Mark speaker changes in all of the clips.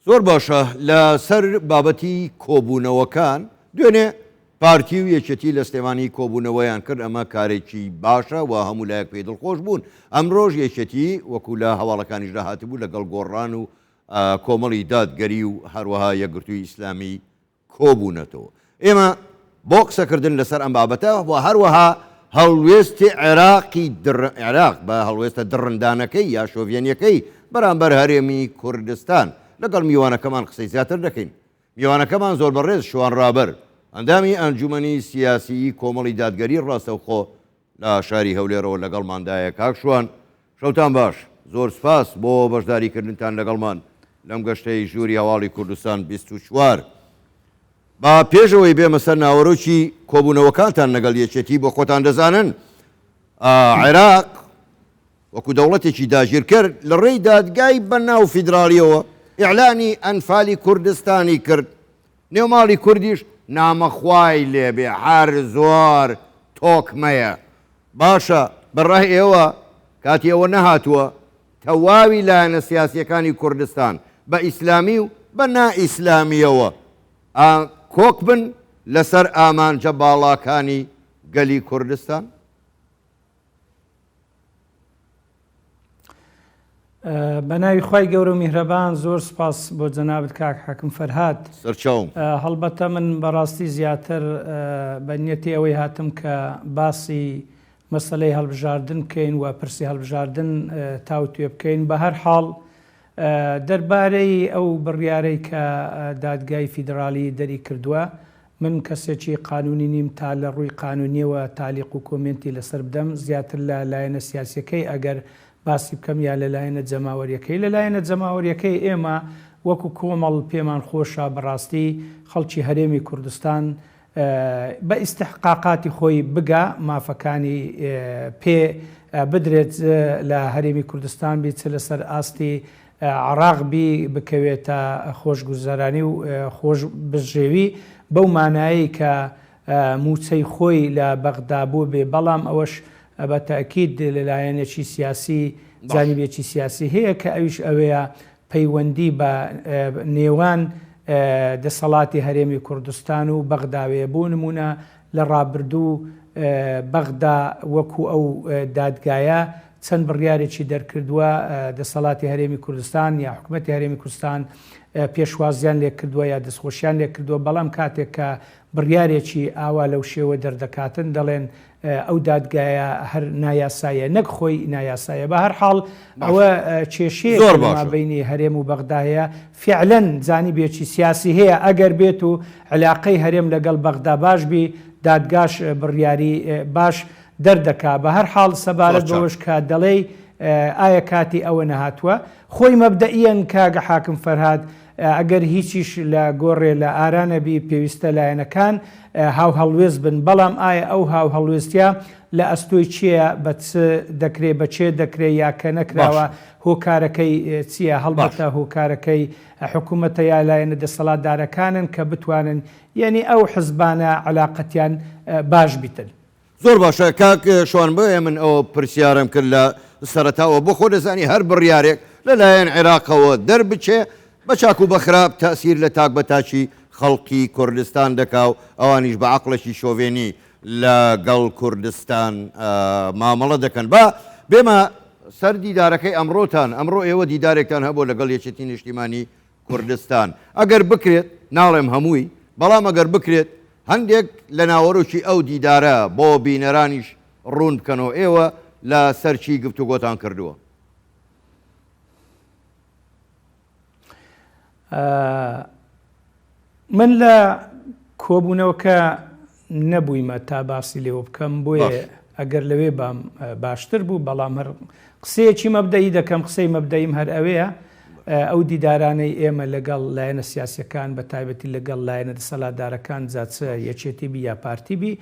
Speaker 1: زۆر باشە لە سەر بابەتی کۆبوونەوەکان دوێنێ پارتی و یەکێتی لە سلێمانی کۆبوونەوەیان کرد ئەمە کارێکی باشە و هەموو لایەک پێی دڵخۆش بوون ئەمرۆژ یەکێتی وەکو لە هەواڵەکانیشدا هاتبوو لەگەڵ گۆڕان و کۆمەڵی دادگەری و هەروەها یەکگرتووی ئیسلامی کۆبوونەتەوە. ئێمە بۆ قسەکردن لەسەر ئەم بابەتە و هەروەها هەڵوێستی عێراقی عێراق بە هەڵوێستە دڕندانەکەی یا شۆڤێنیەکەی بەرامبەر هەرێمی کوردستان لەگەڵ میوانەکەمان قسەی زیاتر دەکەین. میوانەکەمان زۆر بەڕێز شوان ڕابەر، ئەندامی ئەنجومەنی سیاسیی کۆمەڵی دادگەری ڕاستەوخۆ لە شاری هەولێرەوە لەگەڵماندایە. کاک شوان شەوتان باش، زۆر سوپاس بۆ بەشداریکردنتان لەگەڵمان لەم گەشتەی ژووری هەواڵی کوردستان 24. با پێش ئەوەی بێمە سەر ناوەرۆکی کۆبوونەوەکانتان لەگەڵ یەکێتی بۆ خۆتان دەزانن عێراق وەکو دەوڵەتێکی داگیرکەر لە ڕێی دادگای بەناو فیدراڵیەوە ئیعلانی ئەنفالی کوردستانی کرد نێو ماڵی کوردیش نامەخوای لێبێ هەر زۆر تۆکمەیە باشە بە ڕای ئێوە کاتی ئەوە نەهاتووە تەواوی لایەنە سیاسیەکانی کوردستان بە ئیسلامی و بە نا ئیسلامیەوە کۆک بن لەسەر ئامانجە باڵاکانی گەلی کوردستان؟
Speaker 2: بە ناوی خوای گەورە و میهرەبان زۆر سپاس بۆ جەنابت کاک حاکم فەرهاد.
Speaker 1: سەرچاوم.
Speaker 2: هەڵبەتە من بەڕاستی زیاتر بە نیەتی ئەوەی هاتم کە باسی مەسەلەی هەڵبژاردن بکەین و پرسی هەڵبژاردن تاوتوێ بکەین بە هەر حاڵ دەربارەی ئەو بڕیارەی کە دادگای فیدراڵی دەری کردووە من کەسێکی قانونی نیم تا لە ڕووی قانونیەوە تالیق و کۆمێنتی لەسەر بدەم، زیاتر لە لایەنە سیاسیەکەی ئەگەر باسی بکەم یا لە لایەنە جەماوەریەکەی. لە لایەنە جەماوەریەکەی ئێمە وەکو کۆمەڵ پێمان خۆشە بەڕاستی خەڵکی هەرێمی کوردستان بە ئیستحقاقاتی خۆی بگا، مافەکانی پێ بدرێت لە هەرێمی کوردستان بی چ لەسەر ئاستی عێراق بی بکەوێتە خۆشگوزەرانی و خۆش بژێوی بەو مانایەی کە مووچەی خۆی لە بەغدا بۆ بێ بەڵام ئەوەش بە تەئکید لە لایەنێکی سیاسی جانیبێکی سیاسی هەیە کە ئەویش ئەوەیە پەیوەندی بە نێوان دەسەڵاتی هەرێمی کوردستان و بەغداوەیە بۆ نموونە لە ڕابردوو بەغدا وەکو ئەو دادگایە چەند بڕیارێکی دەرکردووە، دەسەڵاتی هەرێمی کوردستان یا حکومەتی هەرێمی کوردستان پێشوازیان لێکردووە یا دەستخۆشیان لێکردووە، بەڵام کاتێک کە بڕیارێکی ئاوا لەو شێوە دەردەکاتن دەڵێن ئەو دادگایە هەر نایاساییە نەک خۆی نایاساییە. بە هەر حاڵ ئەوە کێشەیەکە
Speaker 1: زۆر
Speaker 2: لە
Speaker 1: باشە.
Speaker 2: مابەینی هەرێم و بەغدا هەیە، فیعلەن جانیبێکی سیاسی هەیە ئەگەر بێت و عیلاقەی هەرێم لەگەڵ بەغدا باش بی دادگاش بڕیاری باش دەردەکا. بە هەر حاڵ سەبارەت
Speaker 1: زۆر چاک.
Speaker 2: بەوەش کە دەڵێی ئایا کاتی ئەوە نەهاتووە؟ خۆی مەبدەئیەن کاک حاکم فەرهاد ئەگەر هیچیش لە گۆڕێ لە ئارا نەبی پێویستە لایەنەکان هاوهەڵوێست بن، بەڵام ئایا ئەو هاوهەڵوێستیە لە ئەستۆی کێیە، بە چ دەکرێ، بە کێ دەکرێ یا کە نەکراوە
Speaker 1: باشە.
Speaker 2: هۆکارەکەی چییە؟
Speaker 1: باشە.
Speaker 2: هەڵبەتە هۆکارەکەی حکومەتە یا لایەنە دەسەڵاتدارەکانن کە بتوانن یەنی ئەو حزبانە عەلاقەتیان باش بیتن.
Speaker 1: زۆر باشە کاک شوان بۆیە من ئەوە پرسیارم کرد لە سەرەتاوە بۆ خۆ دەزانی هەر بڕیارێک لەلایەن عێراقەوە دەربچێ بە چاک و بە خراپ تەئسیر لە تاک بە تاکی خەڵکی کوردستان دەکا و ئەوانیش بە عەقڵێکی شۆڤێنی لە گەڵ کوردستان مامەڵە دەکەن با بێمە سەر دیدارەکەی ئەمڕۆتان ئەمڕۆ ئێوە دیدارێکتان هەبوو لەگەڵ یەکێتی نیشتیمانی کوردستان ئەگەر بکرێت ناڵێم هەمووی بەڵام ئەگەر بکرێت هەندێک لە ناوەرۆکی ئەو دیدارە بۆ بینەرانیش ڕوون بکەنەوە ئێوە لە سەر چی گفتوگۆتان کردووە؟
Speaker 2: من لە کۆبوونەوەکە نەبوویمە تا باسی لێوە بکەم بۆیە ئەگەر لەوێ بام باشتر بوو بەڵام هەر قسەیەکی مەبدەئی دەکەم قسەی مەبدەئیم هەر ئەوەیە ئەو دیدارانەی ئێمە لەگەڵ لایەنە سیاسەکان بە تایبەتی لەگەڵ لایەنە دەسەلاتدارەکان جا چ یەکێتی بی یا پارتی بی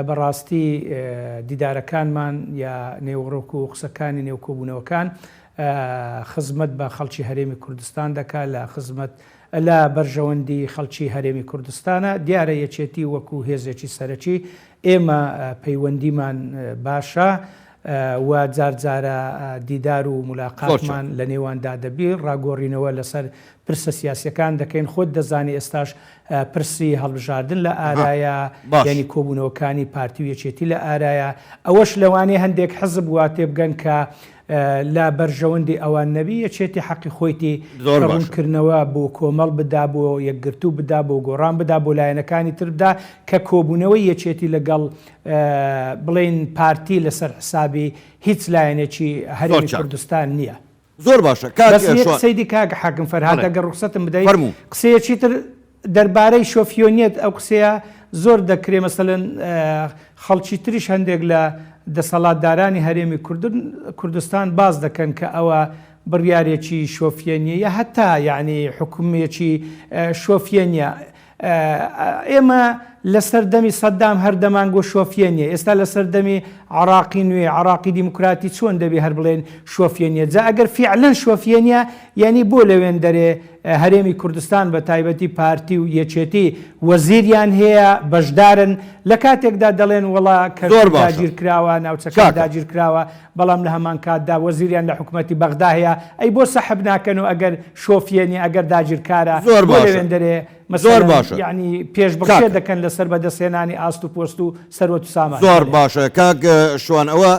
Speaker 2: بەڕاستی دیدارەکانمان یا نێوەڕۆک و قسەکانی نێو کۆبوونەوەکان خزمەت بە خەڵکی هەرێمی کوردستان دەکا لە خزمەت لە بەرژەوەندی خەڵکی هەرێمی کوردستانە، دیارە یەکێتی وەکو هێزێکی سەرەکی ئێمە پەیوەندیمان باشە. و جار جارە دیدار و مولاقاتمان لە نێواندا دەبی، ڕاگۆڕینەوە لەسەر پرسە سیاسیەکان دەکەین، خۆت دەزانی ئێستاش پرسی هەڵبژاردن لە ئارایە، یانی کۆبوونەوەکانی پارتی و یەکێتی لە ئارایە، ئەوەش لەوانەیە هەندێک حزب وا تێبگەن کە لە بەرژەوەندی ئەوان نەبی، یەکێتی حەقی خۆیتی کە ڕوونکردنەوە بۆ کۆمەڵ بدا، بۆ یەکگرتوو بدا، بۆ گۆڕان بدا، بۆ لایەنەکانی تر بدا، کە کۆبوونەوەی یەکێتی لەگەڵ بڵێین پارتی لەسەر حسابی هیچ لایەنێکی هەرێمی کوردستان نییە.
Speaker 1: زۆر باشە کاک
Speaker 2: بەس یەک قسەی دی کاک حاکم فەرهاد ئەگەر ڕوخسەتم بدەی قسەیەکی تر دەربارەی شۆفیۆنیەت ئەو قسەیە زۆر دەکرێ مەسەلەن خەڵکی تریش هەندێک لە دەسەڵاتدارانی هەرێمی کوردستان باس دەکەن کە ئەوە بڕیارێکی شۆفیەنیە یا هەتا یعنی حکومێکی شۆفیەنیە ئێمە لە سەردەمی سەدام هەر دەمانگۆ شۆفیە نیە، ئێستا لە سەردەمی عراقی نوێ، عراقی دیموکراتی چۆن دەبێ هەر بڵێن شۆفیە نیە؟ جا ئەگەر فیعلەن شۆفیە نیە، یەنی بۆ لەوێندەرێ هەرێمی کوردستان بە تایبەتی پارتی و یەکێتی وەزیریان هەیە بەشدارن، لە کاتێکدا دەڵێن وەڵا کەرکوک داگیرکراوە، ناوچەکان داگیرکراوە، بەڵام لە هەمان کاتدا وەزیریان لە حکومەتی بەغدا هەیە، ئەی بۆ سەحب ناکەن و ئەگەر شۆفیە نیە، ئەگەر داگیرکارە بۆ لەوێندەرێ مەسەلەن یەعنی پێشبڕکێ دەکەن لەسەر بەدەستهێنانی ئاست و پۆست و سەروەت و سامان.
Speaker 1: زۆر باشە کاک شوان ئەوە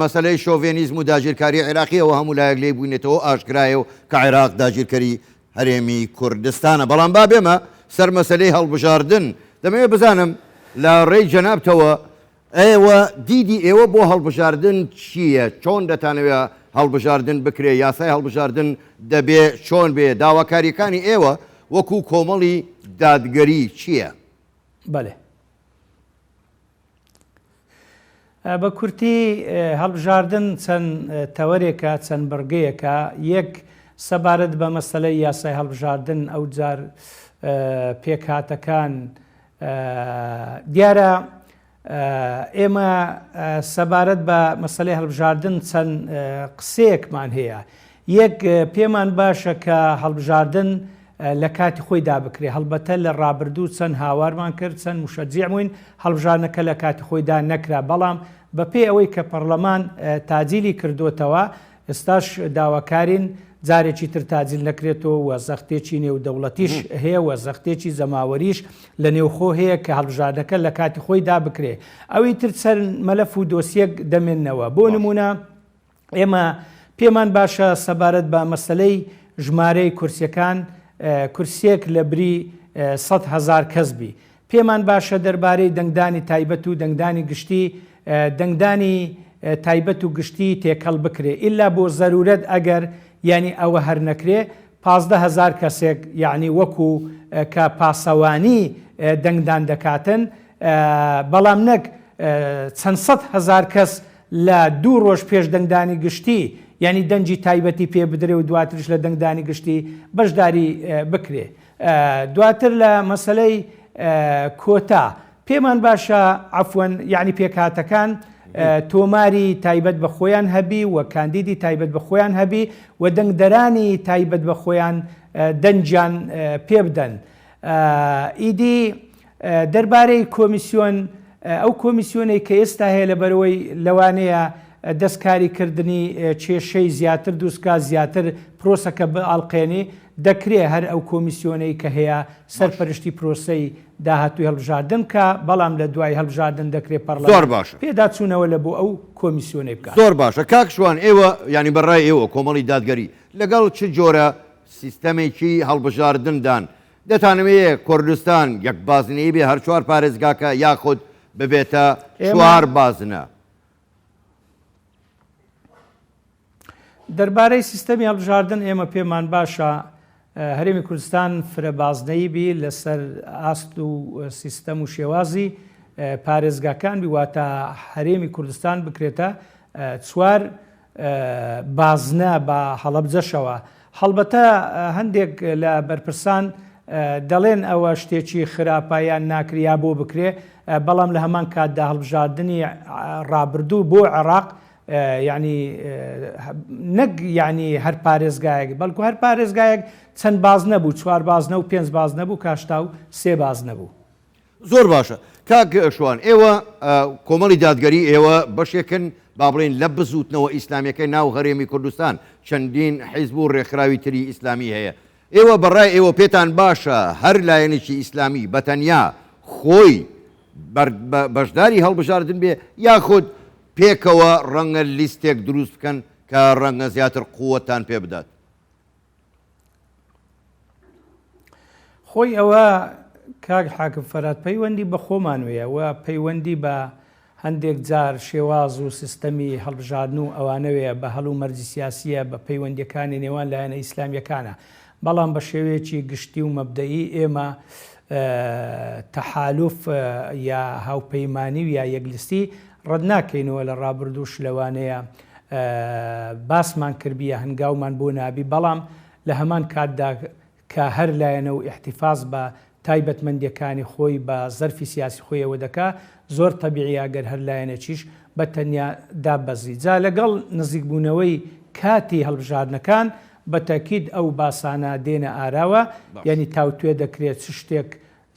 Speaker 1: مەسەلەی شۆڤێنیزم و داگیرکاری عێراقی ئەوە هەموو لایەک لێی بووینەتەوە ئاشکرایە و کە عێراق داگیرکەری هەرێمی کوردستانە بەڵام با بێمە سەر مەسەلەی هەڵبژاردن دەمەوێت بزانم لە ڕێی جەنابتەوە ئێوە دیدی ئێوە بۆ هەڵبژاردن چییە؟ چۆن دەتانەوێ هەڵبژاردن بکرێ؟ یاسای هەڵبژاردن دەبێ چۆن بێ؟ داواکارییەکانی ئێوە وەکوو کۆمەڵی دادگەری چییە؟
Speaker 2: بەلێ. بە کورتی هەڵبژاردن چەند تەوەرێکە، چەند بڕگەیەکە. یەک، سەبارەت بە مەسەلەی یاسای هەڵبژاردن ئەوجار پێکهاتەکان دیارە ئێمە سەبارەت بە مەسەلەی هەڵبژاردن چەند قسەیەکمان هەیە. یەک پێمان باشە کە هەڵبژاردن لە کاتی خۆیدا بکرێ، هەڵبەتە لە ڕابردوو چەند هاوارمان کرد، چەند موشەجیع بووین، هەڵبژاردنەکە لە کاتی خۆیدا نەکرا، بەڵام بەپێی ئەوەی کە پەڕلەمان تاجیلی کردۆتەوە، ئێستاش داواکارین جارێکی تر تاجیل نەکرێتەوە و زەختێکی نێودەوڵەتیش هەیە و زەختێکی جەماوەریش لە نێوخۆ هەیە کە هەڵبژاردنەکە لە کاتی خۆیدا بکرێ. ئەوی تر چەند مەلەف و دۆسیەک دەمێننەوە. بۆ نموونە ئێمە پێمان باشە سەبارەت بە مەسەلەی ژمارەی کورسیەکان کورسیەک لە بری 100,000 کەس بی. پێمان باشە دەربارەی دەنگدانی تایبەت و دەنگدانی گشتی دەنگدانی تایبەت و گشتی تێکەڵ بکرێ ئیلا بۆ زەرورەت ئەگەر یانی ئەوە هەر نەکرێ 15 هەزار کەسێک یانی وەکو کە پاسەوانی دەنگدان دەکاتن بەڵام نەک چەند 100 هەزار کەس لە دوو ڕۆژ پێش دەنگدانی گشتی یانی دەنگی تایبەتی پێ بدرێ و دواتریش لە دەنگدانی گشتی بەشداری بکرێ. دواتر لە مەسەلەی کۆتا پێمان باشە عەفوەن یەعنی پێکهاتەکان تۆماری تایبەت بە خۆیان هەبی و کاندیدی تایبەت بە خۆیان هەبی و دەنگدەرانی تایبەت بە خۆیان دەنگیان پێ بدەن. ئیدی دەربارەی کۆمیسیۆن، ئەو کۆمیسیۆنەی کە ئێستا هەیە لەبەرئەوەی لەوانەیە دەستکاری کردنی کێشەی زیاتر دروستکات، زیاتر پرۆسەکە بئاڵقێنی، دەکرێ هەر ئەو کۆمیسیۆنەی کە هەیە سەرپەرشتی پرۆسەی داهاتووی هەڵبژاردن بکا، بەڵام لە دوای هەڵبژاردن دەکرێ پەڕلەمان پێداچوونەوە لە بۆ ئەو کۆمیسیۆنەی بکات.
Speaker 1: زۆر باشە کاک شوان ئێوە یانی بە ڕای ئێوە کۆمەڵی دادگەری لەگەڵ چ جۆرە سیستەمێکی هەڵبژاردندان؟ دەتانەوێ کوردستان یەک بازنەیی بێ هەر چوار پارێزگاکە یاخود ببێتە چوار بازنە؟
Speaker 2: دەربارەی سیستەمی هەڵبژاردن ئێمە پێمان باشە هەرێمی کوردستان فرە بازنەیی بی لەسەر ئاست و سیستەم و شێوازی پارێزگاکان بی واتە هەرێمی کوردستان بکرێتە چوار بازنە بە هەڵەبجەشەوە. هەڵبەتە هەندێک لە بەرپرسان دەڵێن ئەوە شتێکی خراپە یان ناکرێ یا بۆ بکرێ، بەڵام لە هەمان کاتدا هەڵبژاردنی ڕابردوو بۆ عێراق یانی نەک یانی هەر پارێزگایەک بەڵکو هەر پارێزگایەک چەند بازنە بوو، چوار بازنە و پێنج بازنە بوو کە 83 بازنە بوو.
Speaker 1: زۆر باشە کاک شوان ئێوە کۆمەڵی دادگەری ئێوە بەشێکن با بڵێین لە بزووتنەوە ئیسلامیەکەی ناو هەرێمی کوردستان چەندین حیزب و ڕێکخراوی تری ئیسلامی هەیە ئێوە بەڕای ئێوە پێتان باشە هەر لایەنێکی ئیسلامی بە تەنیا خۆی بەشداری هەڵبژاردن بێ یاخود پێکەوە ڕەنگە لیستێک دروست بکەن کە ڕەنگە زیاتر قوتتان پێ بدات؟
Speaker 2: خۆی ئەوە کاک حاکم فەرات پەیوەندی بە خۆمانوەیە و پەیوەندی بە هەندێک جار شێواز و سیستەمی هەڵبژاردن و ئەوانەوەیە بە هەل و مەرجی سیاسیە بە پەیوەندیەکانی نێوان لایەنە ئیسلامیەکانە بەڵام بە شێوەیەکی گشتی و مەبدەئی ئێمە تەحالوف یا هاوپەیمانی و یا یەکلیستی ڕەت ناکەینەوە لە ڕابردووش لەوانەیە باسمان کردبی یا هەنگاومان بۆ نابی بەڵام لە هەمان کاتدا کە هەر لایەنە و ئیحتیفاز بە تایبەتمەندیەکانی خۆی بە زەرفی سیاسی خۆیەوە دەکا زۆر تەبیعیە گەر هەر لایەنێکیش بە تەنیا داببەزی جا لەگەڵ نزیکبوونەوەی کاتی هەڵبژاردنەکان بە تەکید ئەو باسانە دێنە ئاراوە یانی تاوتوێ دەکرێ چ شتێک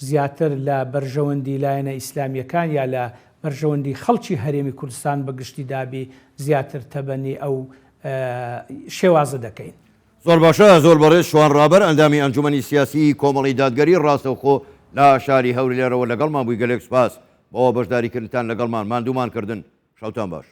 Speaker 2: زیاتر لە بەرژەوەندی لایەنە ئیسلامیەکان یا لە بەرژەوەندی خەڵکی هەرێمی کوردستان بە گشتی دابی زیاتر تەبەنی ئەو شێوازە دەکەین.
Speaker 1: زۆر باشە زۆر بەڕێز شوان ڕابەر ئەندامی ئەنجومەنی سیاسیی کۆمەڵی دادگەری ڕاستەوخۆ لە شاری هەولێرەوە لەگەڵمان بووی گەلێک سوپاس بۆ بەشداریکردنتان لەگەڵمان ماندوومان کردن شەوتان باش.